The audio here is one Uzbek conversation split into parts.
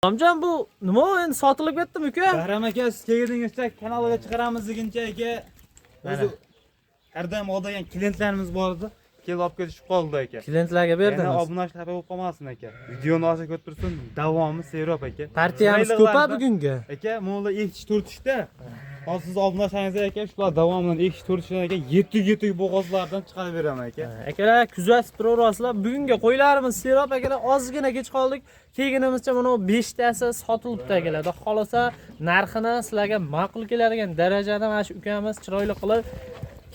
Islomjon, bu nima u, endi sotilib ketdimi, uka? Bahram aka, siz kelguningizcha kanalga chiqaramiz deguncha, aka, o'zi har doim oladigan klientlarimiz bor edi. Kelib olib ketishib qoldi, aka. Klientlarga Yana berdingiz. Obunachilar xafa bo'lib qolmasin, aka. Videoni oxiriga ko'rib tursin, davomi serob, aka. Partiyamiz ko'p bugungi. Aka, mo'la ekish to'rtishda. Hozir siz obunachilaringiz, aka, shular davomidan ekish to'rtishdan, aka, yetuk yetuk bo'g'ozlardan chiqarib beraman, aka. Akalar, kuzatib turaverasizlar. Bugungi qo'ylarimiz serob, akalar, ozgina kech qoldik. Kelgunimizcha mana bu 5 tasi sotilibdi, akalar. Xudo xolasa, narxini sizlarga ma'qul keladigan darajada mana shu ukamiz chiroyli qilib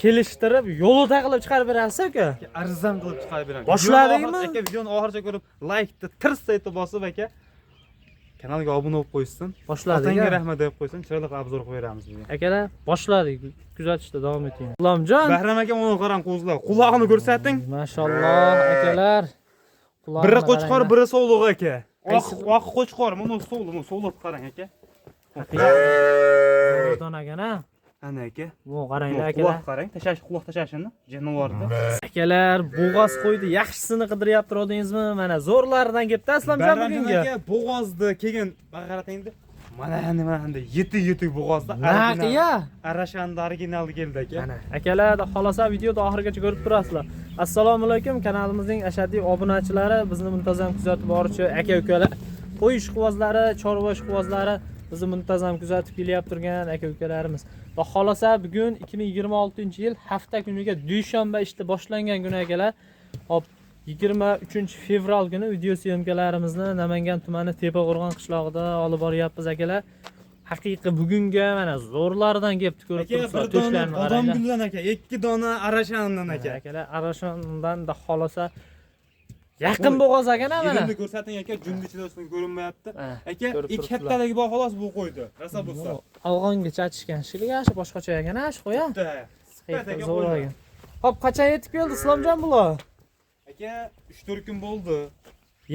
kelishtirib, yo'lida qilib chiqarib berasiz, aka. Aka, arzon qilib chiqarib beraman. Boshladingmi? Aka, videoni oxirigacha ko'rib, laykni tirs etib bosib, aka, kanalga obuna bo'lib qo'ysin. Boshladik. Otangga a? rahmat deb qo'ysin, chiroyli qilib обзор qilib beramiz bugun. Akalar, boshladik. Kuzatishda davom eting. Islomjon. Bahram aka, uni qarang, qo'zlar. Qulog'ini ko'rsating. Mashalloh, akalar. Qulog'ini Biri qo'chqor, qaranglar. Biri sovliq, aka. Oq oq qo'chqor, mana sovliq, mana sovliq qarang, aka. Zo'rdan ekan, a? Ana, aka. Bu qaranglar, Quloq akalar. Qarang, tashash, quloq tashashini jonivorni. Akalar, bo'g'oz qo'ydi, yaxshisini qidiryapti turadingizmi? Mana zo'rlaridan kelibdi, Islomjon, Bahramjon bugungi. aka, bo'g'ozni keyin baqaratingda mana endi, mana endi yetuk yetuk bo'g'ozda Naqiya. Arashanda originali keldi, aka. Mana akalar, xohlasa videoni oxirigacha ko'rib turasizlar. Assalomu alaykum, kanalimizning ashaddiy obunachilari, bizni muntazam kuzatib boruvchi aka ukalar, qo'y ishqibozlari, chorva ishqibozlari, bizni muntazam kuzatib kelyapti turgan aka ukalarimiz. Va xohlasa bugun 2026-yil hafta kuniga dushanba ishda boshlangan kun, akalar. Hop, 23 fevral kuni video съёмка larimizni Namangan tumani Tepaqo'rg'on qishlog'ida olib boryapmiz, akalar. Haqiqiy bugunga mana zo'rlaridan kelibdi, ko'rib Aka, turibsizlar, bir dona to'shlarini qaranglar. Bodomguldan, aka, ikki dona Arashandan, aka. Akalar, Arashondan da xolasa yaqin bo'g'oz ekan, a, mana. Yerini ko'rsating, aka, jumni ichida o'sini ko'rinmayapti. Mana, Aka, ko'rib ikki turibsizlar. haftaligi bor xolos bu qo'ydi. Rosa bo'lsa. Afg'onga chachishgan shekilli, shu boshqacha ekan, a, shu qo'ya. Bitta. Sifat, aka, Zo'r qo'ydi. ekan. Hop, qachon yetib keldi, Islomjon, bular? Aka, 3-4 kun bo'ldi.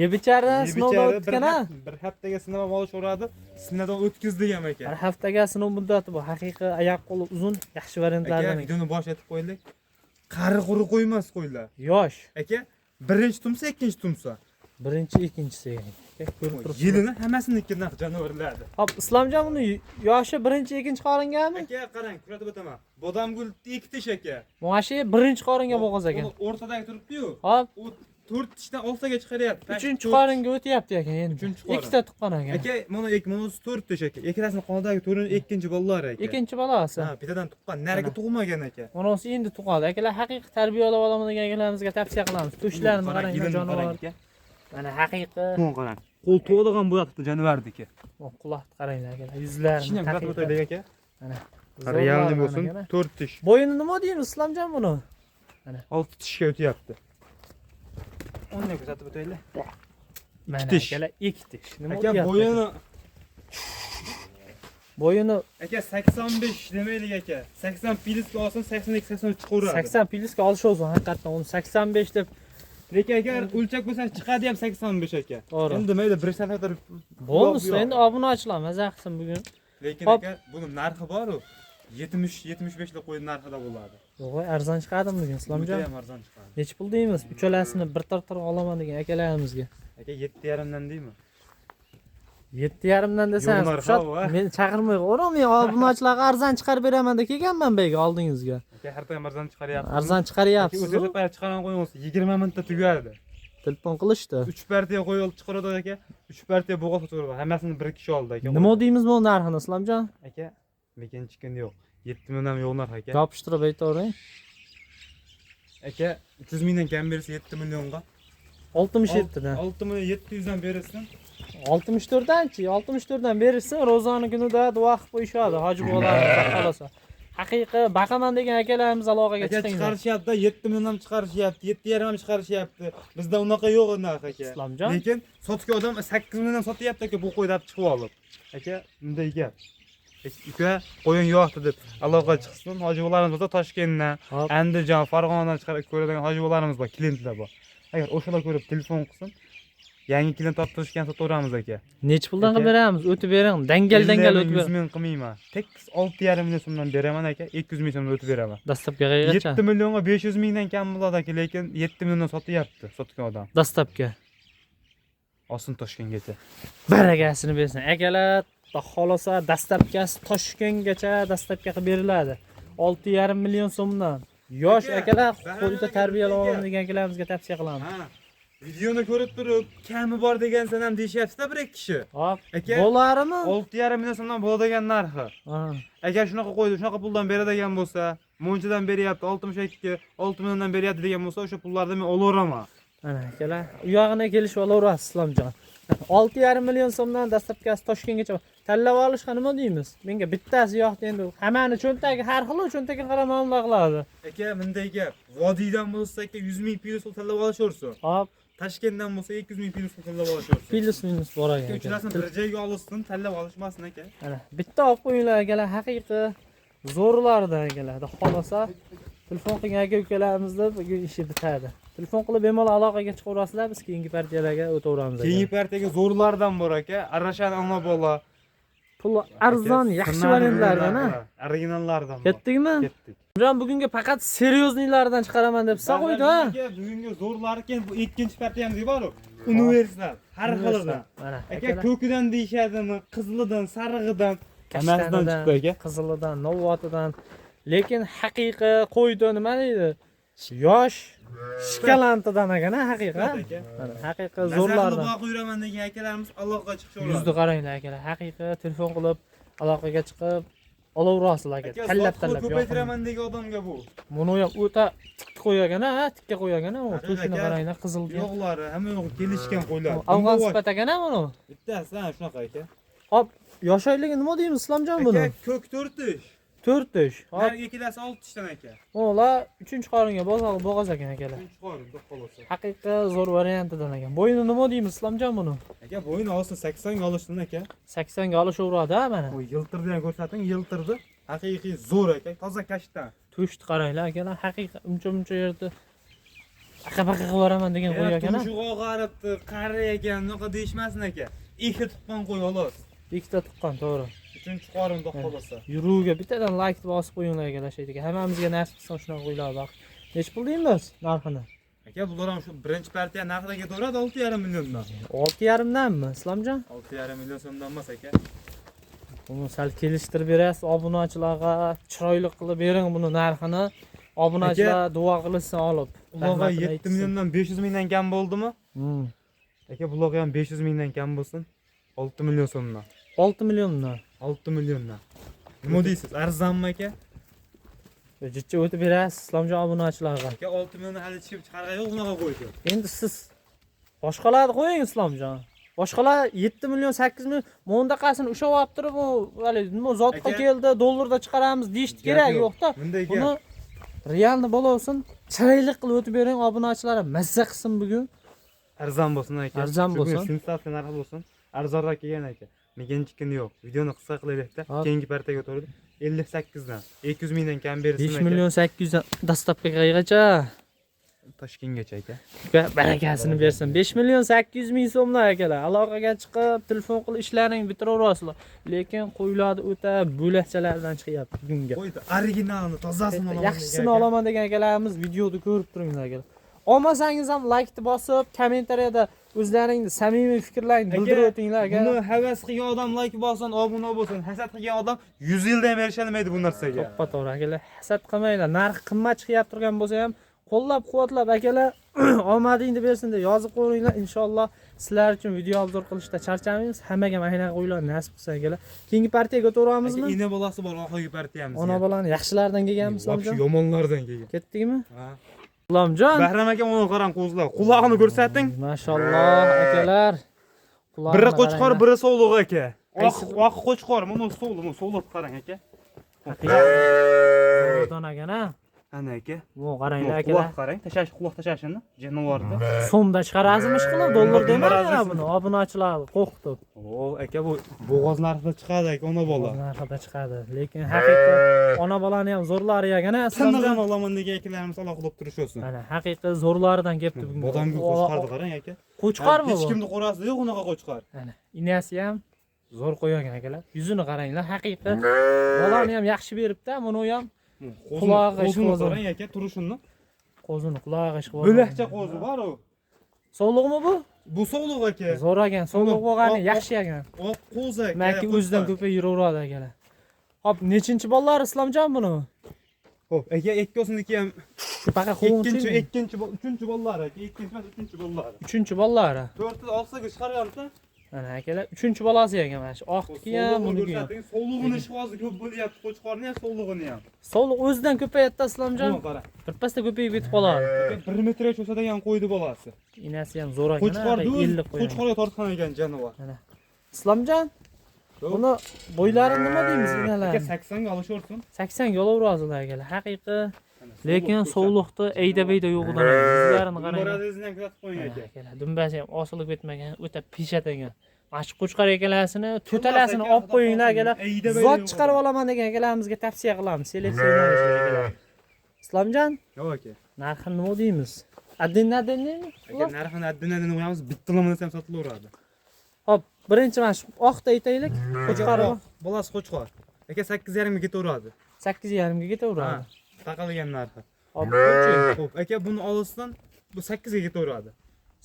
Yeb ichardan Yeb sinovdan ichari o'tgan, a? Bir haftaga sinab olishaveradi. Sinovdan o'tkazdik ham, aka. Bir haftaga sinov muddati bu. Haqiqiy oyoq qo'li uzun, yaxshi Aka, variantlardan ekan. videoni bosh etib qo'ydik. Qari quri qo'ymas qo'ylar. Yosh. Aka, birinchi tumsa, ikkinchi tumsa. Birinchi, ikkinchisi ekan. Aka, ko'rib turibsizlar. Yilini hammasiniki naq jonivorlardi. Hop, Islomjon, buni yoshi birinchi, ikkinchi qoringami? Aka, qarang, ko'rsatib o'taman. Bodomgul ikki tish, aka. Mana shu birinchi qoringa bo'g'oz ekan. Uni o'rtadagi turibdi-yu. Hop, U to'rt tishdan oltiga chiqaryapti. uchinchi To'rt. qoringa o'tyapti ekan endi. Uchinchi qorin. Ikkita tuqqan ekan. Aka, mana ikki, mana to'rt tish, aka. Ikkalasini qonidagi to'rini ikkinchi bolalari, aka. Ikkinchi bolasi. Ha, bittadan tuqqan, narigi Mana. tug'magan, aka. Bunisi endi tug'adi. Akalar, haqiqiy tarbiyalab olaman degan akalarimizga tavsiya qilamiz. To'shlarini qarang, yilini jonivor. qarang, aka. Mana haqiqiy Buni qarang. Qo'l tug'adigan bo'lyapti jonivorniki. Quloqni qaranglar, akalar, yuzlarini. Tishini ham ko'rsatib haqiqiy. o'taylik, aka. Mana. Realniy Zo'rlari bo'lsin, mana, akalar. to'rt tish. Bo'yini nima deymiz, Islomjon, buni? Olti tishga o'tyapti. Uni ko'rsatib o'taylik. Mana, tish. akalar, ikki tish. Nima Aka, o'tyapti? bo'yini Bo'yini aka 85 demaylik, aka. 80 plyusga olsin, 82 83 chiqaveradi. 80 plyusga olish o'zi haqiqatdan uni 85 deb. Lekin agar o'lchab qo'ysak chiqadi ham 85, aka. To'g'ri. Endi mayli 1 santimetr Bo'lmasa yo'q. endi obunachilar maza qilsin bugun. Lekin Hop. aka, buni narxi bor-u. 70 75 lik qo'y narxida bo'ladi. Yo'q, arzon chiqadimi bugun, Islomjon? Juda ham arzon chiqadi. Nechi pul deymiz? Uchalasini bir tortirib olaman degan akalarimizga. Aka, 7.5 dan deymi? 7.5 dan desangiz, Yo'q, narxi Kushat, bor. meni chaqirmay qo'ying, men obunachilarga arzon chiqarib beraman deb kelganman bu yerga oldingizga. Aka, har doim arzon chiqaryapsiz. Arzon Aka, chiqaryapsiz. o'zingiz chiqargan qo'yingiz 20 minutda tugadi. Telefon qilishdi. 3 partiya qo'y olib chiqaradi, aka. 3 partiya bo'g'oz chiqaradi. Hammasini bir kishi oldi, aka. Nima deymiz bu narxini, Islomjon? Aka, lekin chikin yo'q. 7 million ham yo'q narx, aka. Yopishtirib aytavering. Aka, 300 mingdan kam bersa 7 millionga. 67 dan. 6 million 700 dan berilsin. 64 danchi, 64 dan berilsin, ro'zani kunida duo qilib qo'yishadi hoji bobolarimiz, xohlasa. Haqiqiy baqaman degan akalarimiz aloqaga Aka, chiqinglar. chiqarishyapti, 7 million ham chiqarishyapti, 7.5 ham chiqarishyapti. Bizda unaqa yo'q narx, aka. Islomjon? Lekin sotgan odam 8 million ham sotyapti, aka, bu qo'yni olib chiqib olib. Aka, bunday gap. Uka, qo'yin yo'qdi deb aloqa chiqsin. Hoji bobolarimiz bo'lsa Toshkentdan, Hop. Andijon, Farg'onadan chiqarib ko'radigan hoji bobolarimiz bor, klientlar bor. Agar o'shalar ko'rib telefon qilsin, yangi klient topib turishgan sotaveramiz, aka. Nechi puldan qilib Aka. beramiz? O'tib bering. Dangal dangal o'tib 100 bering. ming qilmayman. Tekis 6.5 million so'mdan beraman, aka, 200 ming so'mdan o'tib beraman. Dastlabki qayergacha? 7 millionga 500 mingdan kam bo'ladi, aka, lekin 7 milliondan sotyapti sotgan odam. Dastlabki. Olsin Toshkentgacha. Barakasini bersin. Akalar, xudo xolasa dastlabkasi Toshkentgacha dastlabki qilib beriladi. 6,5 million so'mdan. Yosh akalar qo'yda tarbiyalab olaman degan akalarimizga tavsiya qilamiz. Ha. Videoni ko'rib turib, kami bor degansan ham deyishyapti-da bir ikki kishi. Hop, Aka, bo'larimi? 6,5 million so'mdan bo'ladigan narxi. Ha. Agar shunaqa qo'ydi, shunaqa puldan beradigan bo'lsa, munchadan beryapti, 62, 6 milliondan beryapti degan bo'lsa, o'sha pullarni men olaveraman. Mana akalar, u yog'ini kelishib olaverasiz Islomjon. 6,5 million so'mdan dastlabkasi Toshkentgacha tanlab olishga nima deymiz? Menga bittasi yoqdi endi. Hammani cho'ntagi har xil, cho'ntagiga qarab muomala qiladi. Aka, bunday gap. Vodiydan bo'lsa aka 100 ming plyus pul tanlab olishaversin. Hop, Toshkentdan bo'lsa 200 ming plyus pul tanlab olishaversin. Plyus minus bor ekan. Uchalasini bir joyga olishsin, tanlab olishmasin aka. Mana bitta olib qo'yinglar akalar, haqiqiy zo'rlardan akalar. Xudo xolasa telefon qilgan aka ukalarimizni bugun ishi bitadi. Telefon qilib bemalol aloqaga chiqaverasizlar, biz keyingi partiyalarga o'taveramiz. Keyingi partiyaga zo'rlardan bor aka. Arashan ona bola. Pul arzon, yaxshi variantlardan ha. Originallardan. Ketdikmi? Ketdik. Jon bugungi faqat seryozniylardan chiqaraman deb siz qo'ydi ha. Bugungi zo'rlar ekan, bu ikkinchi partiyamiz bor-ku. Universal, har xilidan. Mana aka ko'kidan deyishadimi, qizilidan, sarig'idan, hammasidan chiqdi aka. Qizilidan, novvotidan. Lekin haqiqiy qo'ydi nima deydi? Yosh shkalantidan ekan ha, haqiqiy. Mana haqiqiy zo'rlardan. Mazza qilib yuraman degan akalarimiz aloqaga chiqishaveradi. Yuzni qaranglar akalar, haqiqiy telefon qilib aloqaga chiqib olaverasizlar aka. Tanlab tanlab ko'paytiraman degan odamga bu. Buni ham o'ta tikka qo'yagan ha, tikka qo'yagan ha, to'shini qaranglar, qizilga. Yo'qlari, hamma yo'g'i kelishgan qo'ylar. Afg'on sifat ekan ha buni. Bittasi ha shunaqa aka. Hop, yosh oyligi nima deymiz Islomjon buni? Aka ko'k 4 tish. 4 tish. Hop. Narigi ikkalasi 6 tishdan aka. Ular 3-qoringa bo'g'oz ekan akalar. 3-qorin, xudo xolasa. Haqiqiy zo'r variantidan ekan. Bo'yini nima deymiz Islomjon buni? Aka bo'yini olsin 80 ga olishsin aka. 80 ga olishaveradi ha mana. Bu yiltirni ham ko'rsating, yiltirdi. Haqiqiy zo'r aka, toza kashtan. To'shni qaranglar akalar, haqiqiy uncha-muncha yerda aqa-baqa qilib yuboraman degan qo'y ekan. Tumshug'i og'aribdi, qari ekan, unaqa deyishmasin aka. Ikkita tuqqan qo'y xolos. Ikkita tuqqan, to'g'ri. 3-qorin xudo xolasa. Yurugiga bittadan like bosib qo'yinglar akalar, shu yerga. Hammamizga nasib qilsin shunaqa qo'ylar baq. Necha pul deymiz narxini? Aka bular ham shu birinchi partiya narxida ketaveradi 6,5 milliondan. 6,5 danmi Islomjon? 6,5 million so'mdan emas aka. Buni sal kelishtirib berasiz obunachilarga, chiroyli qilib bering buni narxini. Obunachilar duo qilsin olib. Ularga 7 milliondan 500 mingdan kam bo'ldimi? Aka bularga ham 500 mingdan kam bo'lsin. 6 million so'mdan. 6 milliondan. 6 milliondan. Nima deysiz? Arzonmi aka? Jicha o'tib berasiz Islomjon obunachilarga. Aka 6 millionni hali chiqib chiqargan yo'q bunaqa qo'ydi. Endi siz boshqalarni qo'ying Islomjon. Boshqalar 7 million, 8 million mondaqasini ushlab olib turib, u hali nima zotqa keldi, dollarda chiqaramiz deyishdi kerak yo'q-da. Buni realni bo'laversin, chiroyli qilib o'tib bering obunachilarga, mazza qilsin bugun. Arzon bo'lsin aka. Arzon bo'lsin. Sensatsiya narxi bo'lsin. Arzonroq kelgan aka. Meganchikini yo'q. Videoni qisqa qilaylik-da. Keyingi partiyaga o'tadi. 58 dan 200 mingdan kam bersin aka. 5 million 800 dan dastlabki qaygacha? Toshkentgacha aka. Barakasini bersin. 5 million 800 ming so'mdan akalar. Aloqaga chiqib, telefon qilib ishlaring bitiraverasizlar. Lekin qo'ylarni o'ta bo'lakchalardan chiqyapti bugunga. Qo'ydi, originalini, tozasini olaman. Yaxshisini olaman degan akalarimiz videoni ko'rib turinglar akalar. Olmasangiz ham like-ni bosib, kommentariyada o'zlaringni samimiy fikrlaringni bildirib o'tinglar aka. Buni havas qilgan odam like bossin, obuna bo'lsin. Hasad qilgan odam 100 yilda ham erisha olmaydi bu narsaga. To'ppa-to'g'ri akalar, hasad qilmanglar. Narx qimmat chiqyapti turgan bo'lsa ham qo'llab quvvatlab akalar omadingni bersin deb yozib qo'yinglar. Inshaalloh sizlar uchun video obzor qilishda charchamaymiz. Hammaga mayna qo'ylar nasib qilsa akalar. Keyingi partiyaga o'taveramizmi? Aka ina bolasi bor oxirgi partiyamiz. Ona bolani yaxshilardan kelganmiz Islomjon. Yomonlardan kelgan. Ketdikmi? Ha. Islomjon. Bahram aka uni qarang qo'zlar. Qulog'ini ko'rsating. Mashalloh akalar. Biri qo'chqor, biri sovliq aka. Oq qo'chqor, mana sovliq, mana sovliq qarang aka. Zo'rdan ekan ha. Ana aka. Bu qaranglar akalar. Quloq qarang, tashash, quloq tashashini jonivorda. So'mda chiqarasizmi qilib, dollar demanglar buni, obunachilar qo'rqitib. O, aka bu bo'g'oz narxida chiqadi aka, ona bola. Narxida chiqadi, lekin haqiqiy ona bolani ham zo'rlari ekan ha. Tinig'ini olaman degan akalarimiz aloqa qilib turishasin. Mana haqiqiy zo'rlaridan kelibdi bugun. Bodamga qo'chqorni qarang aka. Qo'chqormi bu? Hech kimni qo'rasida yo'q unaqa qo'chqor. Mana inasi ham zo'r qo'ygan akalar. Yuzini qaranglar, haqiqiy bolani ham yaxshi beribdi, buni ham qulog'i qo'zini qarang aka, turishini. Qo'zini qulog'i ishqib. Bo'lakcha qo'zi bor u. Sovliqmi bu? Bu sog'liq aka. Zo'r ekan, sog'liq bo'lgani yaxshi ekan. Oq qo'zi aka. Demakki o'zidan ko'payib yuraveradi akalar. Hop, nechinchi bolalar Islomjon buni? Xo'p, aka ikkosiniki ham Faqat ikkinchi, ikkinchi, uchinchi bolalar aka, ikkinchi emas, uchinchi bolalar. Uchinchi bolalari. To'rtta olsaga chiqaryapti. Mana akalar, uchinchi bolasi ekan mana shu. Oqniki ham, buniki ham. Sog'lig'ini ishvozi ko'p bo'lyapti, qo'chqorni ham, sog'lig'ini ham. Sog'liq o'zidan ko'payapti Islomjon. Qara. Birpasda ko'payib ketib qoladi. 1 metrgacha o'sadigan qo'ydi bolasi. Inasi ham zo'r ekan. Qo'chqorni 50 qo'y. Qo'chqorga tortgan ekan jonivor. Mana. Islomjon, buni bo'ylarini nima deymiz inalar? Aka 80 ga olishaversin. 80 ga olaverasizlar akalar. Haqiqiy, lekin sovliqni ayda-bayda yo'g'idan yuzlarini qarang. Dumbarasini ham kuzatib qo'ying aka. Akalar, dumbasi ham osilib ketmagan, o'ta pishat ekan. Mana shu qo'chqor akalasini, to'talasini olib qo'yinglar akalar. Zot chiqarib olaman degan akalarimizga tavsiya qilamiz. Seleksiya akalar. Islomjon, Yo'q aka. Narxini nima deymiz? Addin-addinmi? Aka narxini addin-addin qo'yamiz, bitta lomini ham sotilaveradi. Hop, birinchi mana shu oqda aytaylik. Qo'chqor bolasi qo'chqor. Aka 8.5 ga ketaveradi. 8.5 ga ketaveradi. Taqalgan narxi. Hop, Xo'p, aka buni olsin, bu 8 ga ketaveradi.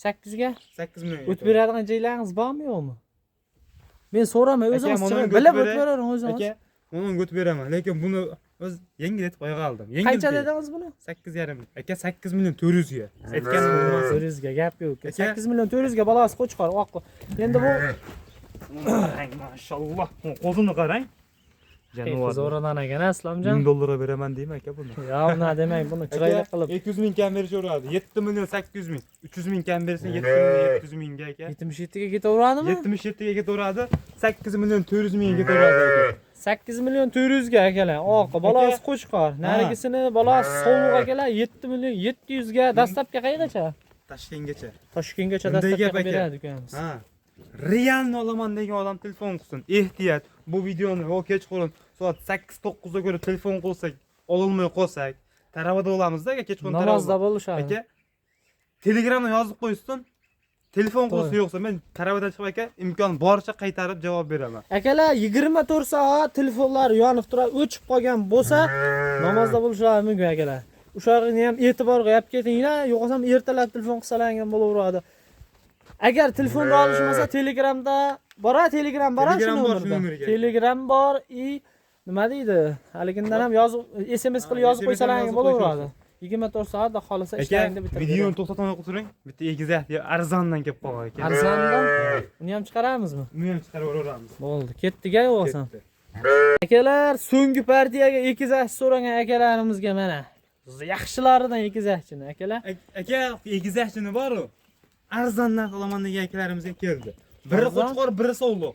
8 ga 8 million. O'tib beradigan joylaringiz bormi yo'qmi? Men so'ramay, o'zingiz chiqing, bilib o'tib beravering o'zingiz. Aka, buni o'tib beraman, lekin buni o'z yengil etib qo'ya qoldim. Yengil. Qancha dedingiz buni? 8.5. Aka 8 million 400 ga. Aytganim bo'lmasa. 400 ga gap yo'q. 8 million 400 ga bolasi qo'chqor oq. Endi bu qarang, mashalloh. Qo'zini qarang. Jonivor zo'radan ekan, Islomjon. 1000 dollarga beraman deymi aka buni? Yo'q, nima demang, buni chiroyli qilib. 200 ming kam berishaveradi. 7 million 800 ming. 300 ming kam bersin 7 million 700 mingga aka. 77 ga ketaveradimi? 77 ga ketaveradi. 8 million 400 mingga ketaveradi aka. 8 million 400 ga akalar. Oq bolasi qo'chqor. Narigisini bolasi sovuq akalar 7 million 700 ga dastlabki qayergacha? Toshkentgacha. Toshkentgacha dastlabki qilib beradi ukamiz. Ha. Realni olaman degan odam telefon qilsin. Ehtiyot, bu videoni yo kechqurun soat 8-9 da ko'rib telefon qilsak, ololmay qolsak, taravada bo'lamizda aka, kechqurun namozda bo'lishadi. Aka, Telegramdan yozib qo'ysin. Telefon qilsa yo'qsa men taravadan chiqib aka, imkon boricha qaytarib javob beraman. Akalar 24 soat telefonlar yonib turadi, o'chib qolgan bo'lsa, namozda bo'lishlari mumkin akalar. O'shalarni ham e'tiborga olib ketinglar, yo'qosam ertalab telefon qilsalar ham bo'laveradi. Agar telefonni olishmasa Telegramda bor, Telegram bor, shu nomerda. Telegram bor, i nima deydi? Haligindan ham yozib SMS qilib yozib qo'ysalar ham bo'laveradi. 24 soat xohlasa ishlaringni bitirib. Videoni to'xtatmay turing. Bitta egizak arzondan kelib qolgan aka. Arzondan? Uni ham chiqaramizmi? Uni ham chiqarib yuboramiz. Bo'ldi, ketdik-a yo'qsa. Akalar, so'nggi partiyaga egizak so'ragan akalarimizga mana yaxshilaridan egizakchini akalar. Aka, egizakchini bor-u. Arzon narx olaman degan akalarimizga keldi. Biri qo'chqor, biri sovliq.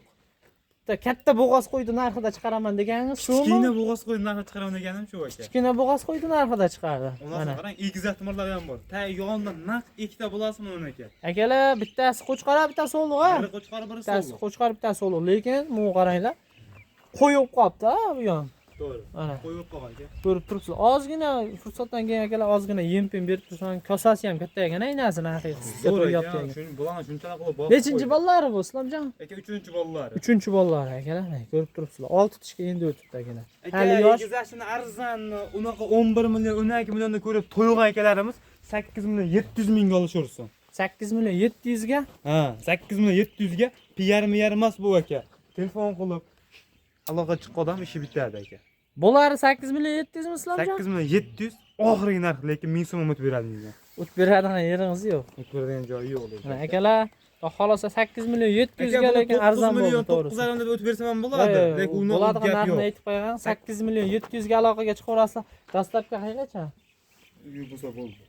Bitta katta bo'g'oz qo'ydi narxida chiqaraman deganingiz shumi? Kichkina bo'g'oz qo'ydi narxida chiqaraman deganim shu aka. Kichkina bo'g'oz qo'ydi narxida chiqardi. Mana qarang, egizak tumarlari ham bor. Ta yonida naq ikkita bo'lasimi uni aka? Akalar, bittasi qo'chqor, bittasi so'liq, ha? Biri qo'chqor, biri so'liq. Bittasi qo'chqor, bittasi so'liq, lekin bu qaranglar, qo'yib qolibdi, bu yon. To'g'ri. Mana. Qo'yib qolgan aka. Ko'rib turibsiz. Ozgina fursatdan keyin akalar ozgina yem-pem berib tursan, kosasi ham katta ekan, aynasini haqiqatda to'yapti ekan. Shuni bolani shunchalar qilib boqib. Nechinchi bolalari bu Islomjon? Aka 3-bolalari. 3-bolalari akalar, mana ko'rib turibsizlar. 6 tishga endi o'tibdi akalar. Hali yosh. Egizakchini arzonni unaqa 11 million, 12 millionni ko'rib to'yg'an akalarimiz 8 million 700 mingga olishaversin. 8 million 700 ga? Ha, 8 million 700 ga PR emas bu aka. Telefon qilib aloqa chiqqan odam ishi bitadi aka. Bo'lari 8 million 700 mi Islomjon? 8 million 700 oxirgi narx, lekin 1000 so'm o'tib beradi menga. O'tib beradigan yeringiz yo'q. O'tib beradigan joyi yo'q lekin. Mana akalar, xohlasa 8 million 700 ga, lekin arzon bo'ldi to'g'risi. 9,5 deb o'tib bersam ham bo'ladi, lekin uni bo'ladigan narxini aytib qo'yaman. 8 million 700 ga aloqaga chiqaverasizlar. Dastlabki qayergacha? Yo'q bo'lsa bo'ldi.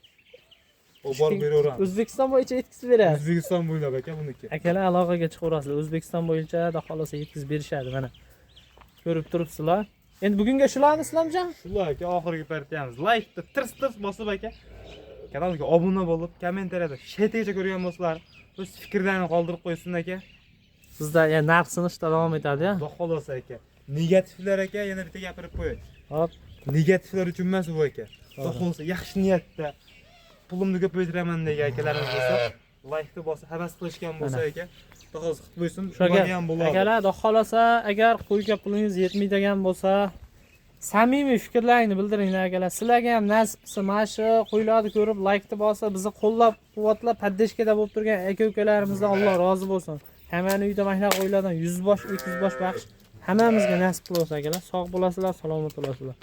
O borib beraveramiz. O'zbekiston bo'yicha yetkazib beradi. O'zbekiston bo'ylab aka buniki. Akalar aloqaga chiqaverasizlar. O'zbekiston bo'yicha xohlasa yetkazib berishadi mana. Ko'rib turibsizlar. Endi bugunga shularmi Islomjon? Shular aka, oxirgi partiyamiz. Like-ni tirs-tirs bosib aka, kanalga obuna bo'lib, kommentariyada shetgacha ko'rgan bo'lsalar, o'z fikrlarini qoldirib qo'ysin aka. Sizda ya narx sinishda davom etadi ya. Xudo xolasa aka. Negativlar aka, yana bitta gapirib qo'yay. Hop. Negativlar uchun emas bu aka. Xudo xolasa yaxshi niyatda pulimni ko'paytiraman degan akalarimiz bo'lsa, like-ni bosib havas qilishgan bo'lsa aka, xudo xolasa qilib qo'ysin, ularga ham bo'ladi. Akalar, xudo xolasa agar qo'yga pulingiz yetmaydigan bo'lsa, Samimiy fikrlaringni bildiringlar akalar. Sizlarga ham nasib qilsa, mana shu qo'ylarni ko'rib laykni bosib, bizni qo'llab-quvvatlab, поддержка da bo'lib turgan aka ukalarimizdan Alloh rozi bo'lsin. Hammani uyda mana shunaqa qo'ylardan 100 bosh, 200 bosh baqish hammamizga nasib qilsin akalar. Sog' bo'lasizlar, salomat bo'lasizlar.